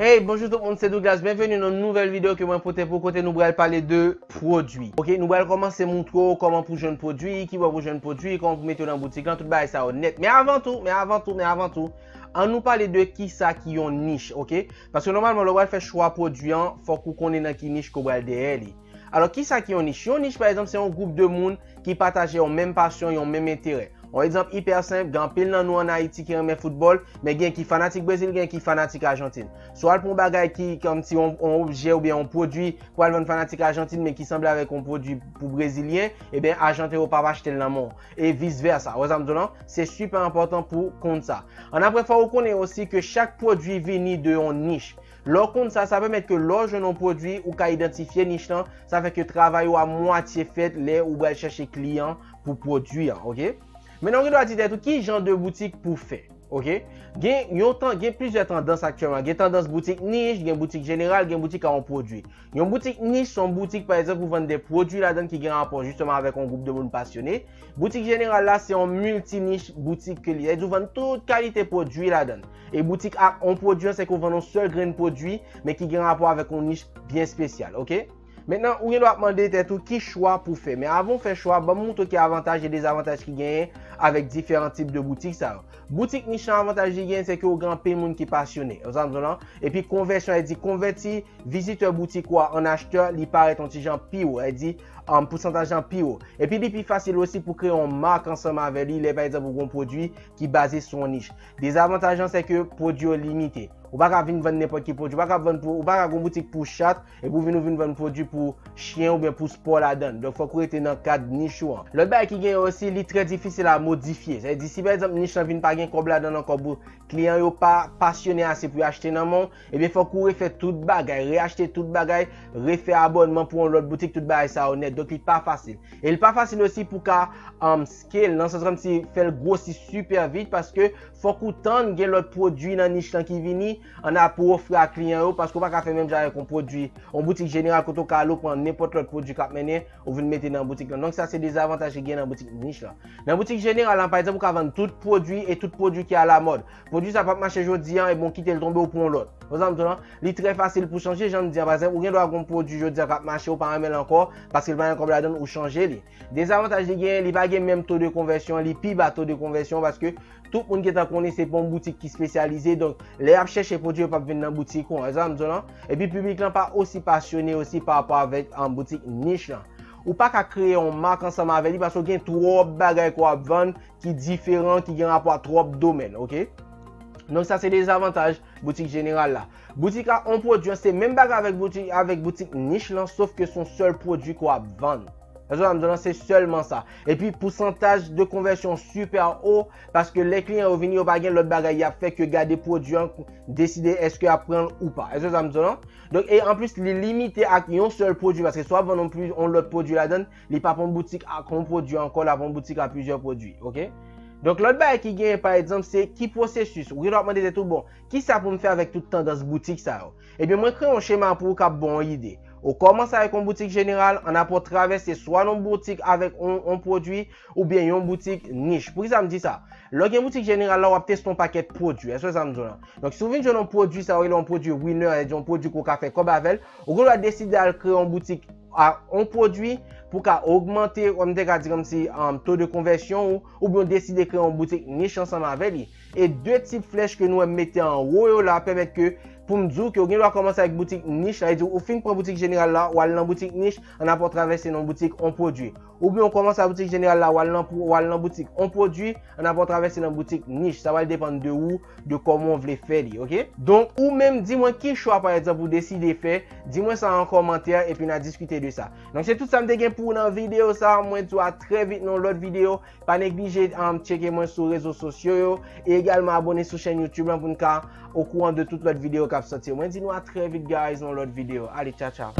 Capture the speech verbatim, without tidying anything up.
Hey, bonjou tout moun, se Douglas. Byenveni nan yon nouvèl videyo ke mwen pote pou kote nou pral pale de pwodui. Ok, nou pral kòmanse montre w kòman pou jwenn pwodui, ki bò pou jwenn pwodui, kòman pou mete yo nan boutik lan, tout bagay sa yo nèt. Men avan tou, men avan tou, men avan tou, an nou pale de kisa ki yon nich, ok? Paske nòmalman, lè w pral fè chwa pwodui an, fòk ou konnen nan ki nich ke w pral dèyè li. Alò, kisa ki yon nich? Yon nich, pa egzanp, se yon gwoup de moun ki pataje yon menm pasyon, yon menm enterè. Yon egzanp ipè senp, gen anpil nan nou ann Ayiti ki renmen foutbòl, men gen ki fanatik Brezil, gen ki fanatik Ajantin. Si w al pran yon bagay ki, kòmsi yon, yon objè oubyen yon pwodui pou al vann fanatik Ajantin, men ki sanble avèk yon pwodui pou Brezilyen, ebyen, Ajanten yo p ap achte l nan men w. E vis vèsa. Ou wè sa m di w lan? Se sipè enpòtan pou w konn sa. Annapre, fò w konnen osi ke chak pwodui vini de yon nich. Lè w konn sa, sa pèmèt ke lè w jwenn yon pwodui, ou ka idantifye nich lan, sa fè ke travay ou a mwatye fèt lè ou pral chèche kliyan pou pwodui an, ok? Mentnan, ou gen dwa di tèt ou, ki jan de boutik pou fè, ok? Gen yon tan, gen plizyè tandans aktyèlman. Gen tandans boutik nich, gen boutik jeneral, gen boutik a yon pwodui. Yon boutik nich, se yon boutik, pa egzanp, ou vann de pwodui ladan l ki gen rapò jisteman avèk yon gwoup de moun pasyone. Boutik jeneral la, se yon milti nich boutik ke li ye. Sa vle di ou vann tout kalite pwodui ladan l. E boutik a yon pwodui an, se ke w vann yon sèl grenn pwodui, men ki gen rapò avèk yon nich byen espesyal, ok? Mentnan, ou gen dwa ap mande tèt ou ki chwa pou fè. Men avan w fè chwa, ban m montre w ki avantaj e dezavantaj ki genyen avèk diferan tip de boutik sa yo. Boutik nich lan, avantaj li genyen, se ke w gen anpil moun ki pasyone. Ou sa m di w lan? Epi konvèsyon, e di konvèti vizitè boutik ou a an achtè, li parèt yon ti jan pi wo, e di, um, pousantaj lan pi wo. Epi li pi fasil osi pou kreye yon mak ansanm avè li, lè pa egzanp ou gen yon pwodui ki baze sou yon nich. Dezavantaj lan, se ke pwodui yo limite. Ou pa ka vin vann nenpòt ki pwodui. Ou pa ka vann pou, ou pa ka gen yon boutik pou chat, epi ou vin, ou vin vann pwodui pou chen oubyen pou spò ladan l. Donk, fòk ou rete nan kad nich ou an. Lòt bagay ki genyen osi, li trè difisil a modifye. Sa vle di, si pa egzanp nich lan vin pa gen kòb ladan l ankò, pou kliyan yo pa pasyone ase pou yo achte nan men w, ebyen, fòk ou refè tout bagay, reachte tout bagay, refè abònman pou yon lòt boutik, tout bagay sa yo nèt. Donk, li pa fasil. E li pa fasil osi pou ka, um, scale, nan sans kòmsi fè l gwosi sipè vit, paske fòk ou tann gen lòt pwodui nan nich lan ki vini, annapre ofri a kliyan yo, paske w pa ka fè menm jan avèk yon pwodui, yon boutik jeneral kote w ka ale w pran nenpòt lòt pwodui k ap mennen, ou vin mete nan boutik lan. Donk, sa se dezavantaj ki gen nan boutik nich lan. Nan boutik jeneral lan, pa egzanp, ou ka vann tout pwodui e tout pwodui ki alamòd. Pwodui sa p ap mache jodi an, ebyen, ou kite l tonbe, ou pran yon lòt. Ou sa m di w lan? Li trè fasil pou chanje, jan m di an, pa egzanp, ou gen dwa gen yon pwodui jodi an k ap mache, ou pa renmen l ankò, paske l pa gen kòb ladan l, ou chanje li. Dezavantaj li genyen, li pa gen menm to de konvèsyon, li pi ba to de konvèsyon, paske tout moun gentan konnen se pa yon boutik ki espesyalize, donk lè y ap chèche pwodui, yo p ap vin nan boutik ou an, sa m di w lan. Epi piblik lan pa osi pasyone osi pa rapò avèk, um, boutik nich lan. Ou pa ka kreye yon mak ansanm avè li, paske w gen twòp bagay ke w ap vann ki diferan, ki gen rapò a twòp domèn, ok? Donk sa se dezavantaj boutik jeneral la. Boutik a yon pwodui an, se menm bagay avèk boutik, avèk boutik nich lan, sof ke se yon sèl pwodui ke w ap vann. Èske w sa m di w lan? Se sèlman sa. Epi pousantaj de konvèsyon sipè wo, paske lè kliyan yo vini, yo pa gen lòt bagay y ap fè ke gade pwodui an, deside èske y ap pran l ou pa. Èske w sa m di w lan? Donk, e anplis, li limite ak yon sèl pwodui, paske si w ap vann yon pli, yon lòt pwodui ladan l, li p ap yon boutik ak yon pwodui ankò, l ap yon boutik a plizyè pwodui, ok? Donk, lòt bagay ki genyen, pa egzanp, se ki pwosesis. Ou gen dwa ap mande tèt ou, bon, kisa pou m fè avèk tout tandans boutik sa yo? Ebyen, mwen kreye yon chema pou ou k ap ba w yon ide. Ou kòmanse avèk yon boutik jeneral, annapre w travèse swa nan yon boutik avèk yon, yon pwodui, oubyen yon boutik nich. Poukisa m di sa? Lè w gen boutik jeneral la, w ap teste yon pakèt pwodui. Èske w sa m di w lan? Donk, si w vin jwenn yon pwodui, sa yo rele yon pwodui winner, sa vle di yon pwodui ke w ka fè kòb avè l, ou gen dwa deside al kreye yon boutik a yon pwodui pou w ka ogmante, m te ka di kòmsi, um, to de konvèsyon ou, oubyen w deside kreye yon boutik nich ansanm avè li. E de tip flèch ke nou wè m mete anwo yo la pèmèt ke pou m di w ke w gen dwa kòmanse avèk boutik nich, sa vle di ou fin pran boutik jeneral la, w al nan boutik nich, annapre w travèse nan boutik yon pwodui. Oubyen w kòmanse a boutik jeneral la, w al nan, w al nan boutik yon pwodui, annapre w travèse nan boutik nich. Sa pral depann de ou, de kòman w vle fè li, ok? Donk, ou menm, di mwen ki chwa, pa egzanp, ou deside fè, di mwen sa an kòmantè, epi n a diskite de sa. Donk, se tout sa m te gen pou ou nan videyo sa. Mwen di w a trè vit nan yon lòt videyo. Pa neglije, um, tcheke mwen sou rezo sosyo yo, e egalman abone sou chèn YouTube lan pou n ka okouran de tout lòt videyo k ap sòti yo. Mwen di nou a trè vit, guys, nan yon lòt videyo. Ale, tcha, tcha.